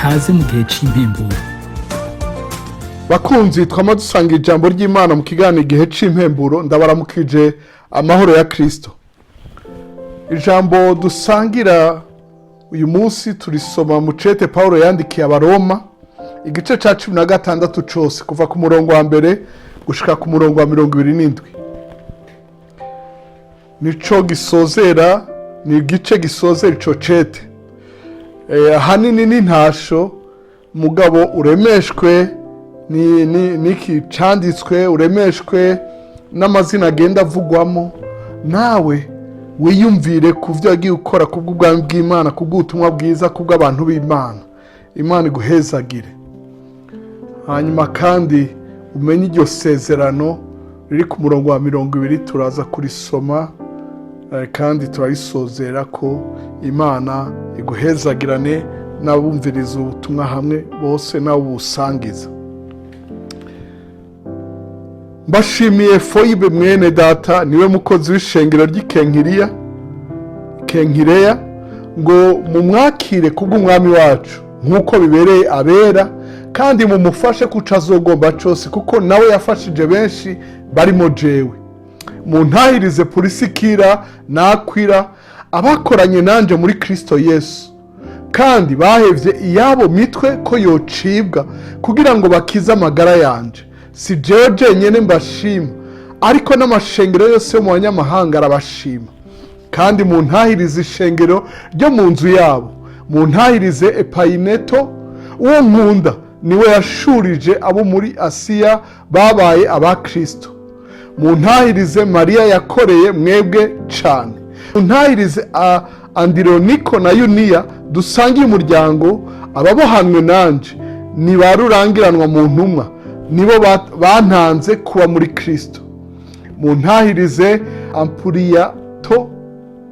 Kaze mu gihe c'impemburo. Bakunzi twama dusanga ijambo ry'Imana mu kiganiro Igihe c'impemburo, ndabaramukije amahoro ya Kristo. Ijambo dusangira uyu munsi turisoma mu cete Paul yandikiye Abaroma, igice ca 16 cose, kuva ku murongo wa 1 gushika ku murongo wa 27. Nico gisozera, ni igice gisozera ico cete. Ahanini ni ntasho, mugabo uremeshwe niki canditswe, uremeshwe n'amazina agenda avugwamo, nawe wiyumvire ku byo wagiye ukora ku bw'ubwami bw'Imana, ku bw'ubutumwa bwiza, ku bw'abantu b'Imana. Imana iguhezagire. Hanyuma kandi umenye iryo sezerano riri ku murongo wa 20, turaza kurisoma kandi turarisozera ko Imana iguhezagirane n'abumviriza ubutumwa hamwe bose n'abo busangiza. Mbashimiye Foyibe mwene data, niwe mukozi w'ishengero ry'Ikenkiriya, Kenkireya, ngo mumwakire kubw'Umwami wacu nk'uko bibereye abera, kandi mumufashe kuco azogomba cose, kuko nawe yafashije benshi barimo jewe. Muntahirize Purisikira na Akwira, abakoranye nanje muri Kristo Yesu, kandi bahevye iyabo mitwe ko yocibwa kugira ngo bakize amagara yanje. Si jewe jenyene mbashima, ariko n'amashengero yose yo mu banyamahanga arabashima. Kandi muntahirize ishengero ryo mu nzu yabo. Muntahirize Epayineto uwo nkunda, niwe yashurije abo muri Asiya babaye aba Kristo. Muntahirize Mariya yakoreye mwebwe cane. Muntahirize Andironiko na Yuniya dusangiye umuryango, ababohanwe nanje, ni ba rurangiranwa mu ntumwa, nibo bantanze kuba muri Kristo. Muntahirize Ampuriyato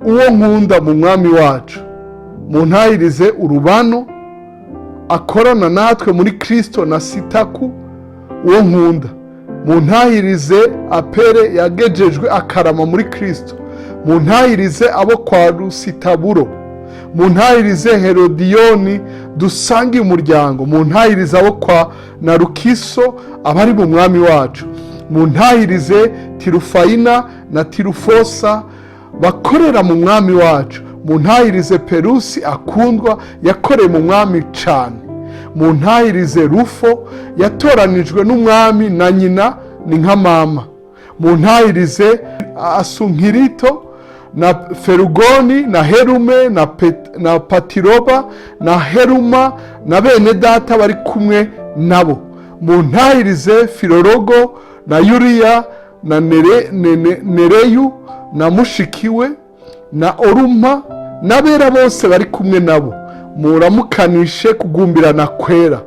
uwo nkunda mu Mwami wacu. Muntahirize Urubano akorana natwe muri Kristo na Sitaku uwo nkunda. Muntahirize Apere yagejejwe akarama muri Kristo. Muntahirize abo kwa Rusitaburo. Muntahirize Herodiyoni dusangiye umuryango. Muntahirize abo kwa Narukiso abari mu Mwami wacu. Muntahirize Tirufayina na Tirufosa bakorera mu Mwami wacu. Muntahirize Perusi akundwa yakoreye mu Mwami cane. Muntahirize Rufo yatoranijwe n'Umwami, na nyina ni nka mama. Muntahirize Asunkirito na Ferugoni na Herume na Patiroba na Heruma na bene data bari kumwe nabo. Muntahirize Filorogo na Yuriya na Nereyu na mushikiwe na Oruma n'abera bose bari kumwe nabo. Muramukanishe kugumbirana kwera.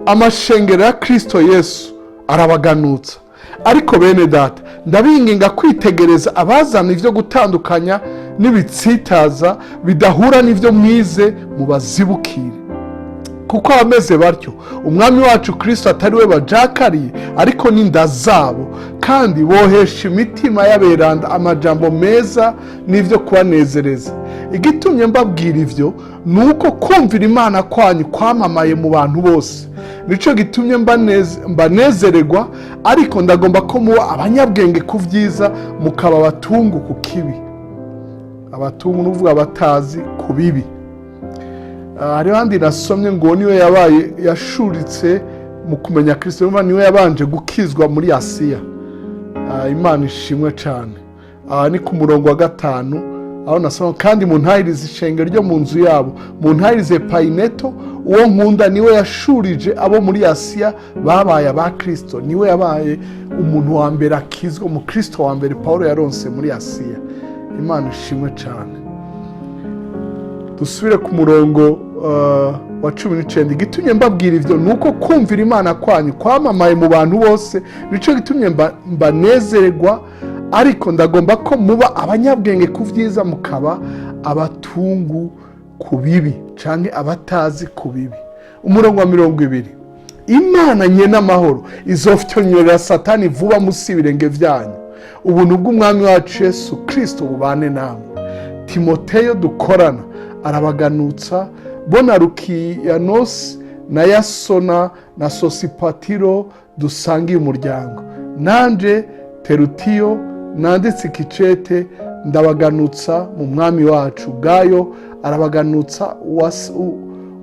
Amashengero ya Kristo Yesu arabaganutsa. Ariko bene data, ndabinginga kwitegereza abazana ibyo gutandukanya n'ibitsitaza bidahura n'ibyo mwize, mubazibukire, kuko abameze batyo Umwami wacu Kirisito atari we bajakariye, ariko n'inda zabo, kandi bohesha imitima y'aberanda amajambo meza n'ibyo kubanezereza. Igitumye mbabwira ibyo ni uko kumvira Imana kwanyu kwamamaye mu bantu bose. Nicyo gitumye mbanezererwa, ariko ndagomba ko muba abanyabwenge ku byiza, mukaba abatungu ku kibi. Abatungu ni ukuvuga abatazi ku bibi. Hariho ahandi nasomye ngo niwe yabaye yashuritse mu kumenya Kirisito, urumva niwe yabanje gukizwa muri Asiya. Imana ishimwe cyane. Aha ni ku murongo wa 5 aho nasoma: kandi muntahirize ishengero ryo mu nzu yabo. Muntahirize Payineto uwo nkunda, niwe yashurije abo muri Asiya babaye aba Kirisito. Niwe yabaye umuntu wa mbere akizwa, umukristo wa mbere Paul yaronse muri Asiya. Imana ishimwe cyane. Dusubire ku murongo wa 19: igitumye mbabwira ibyo ni uko kumvira Imana kwanyu kwamamaye mu bantu bose. Nicyo gitumye mbanezerwa, ariko ndagomba ko muba abanyabwenge ku byiza, mukaba abatungu ku bibi cyangwa abatazi ku bibi. Umurongo wa 20: Imana nyene amahoro izofyonyorera Satani vuba musi ibirenge byanyu. Ubuntu bw'Umwami wacu Yesu Kirisito bubane namwe. Timoteyo dukorana arabaganutsa, bona Rukiyanosi. Na Yasona na Sosipatiro dusangiye umuryango. Nanje Terutiyo nanditse ikicete, ndabaganutsa mu Mwami wacu. Gayo arabaganutsa,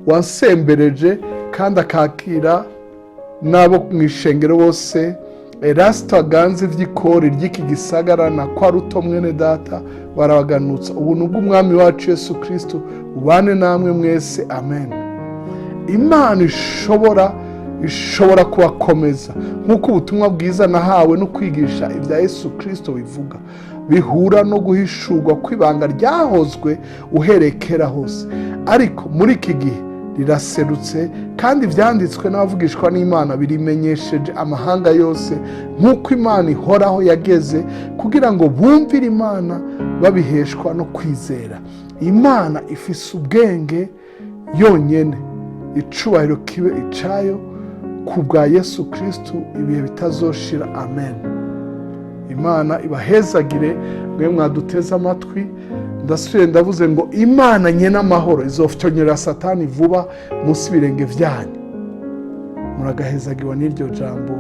wansembereje kandi akakira n'abo mu ishengero bose. Erasito aganze iby'ikori ry'iki gisagara na Kwaruto mwene data barabaganutsa. Ubuntu bw'Umwami wacu Yesu Kirisito bubane namwe mwese. Amen. Imana ishobora kubakomeza nk'uko ubutumwa bwiza nahawe no kwigisha ibya Yesu Kirisito bivuga, bihura no guhishurwa kw'ibanga ryahozwe uhereye kera hose, ariko muri iki gihe riraserutse, kandi ibyanditswe n'abavugishwa n'Imana birimenyesheje amahanga yose nk'uko Imana ihoraho yageze, kugira ngo bumvire Imana babiheshwa no kwizera. Imana ifise ubwenge yonyine, icubahiro kibe icayo ku bwa Yesu Kirisitu ibihe bitazoshira. Amen. Imana ibahezagire mwe mwaduteze amatwi. Ndasubiye ndavuze ngo Imana nyene amahoro izofyonyera Satani vuba munsi ibirenge byanyu. Muragahezagirwa n'iryo jambo.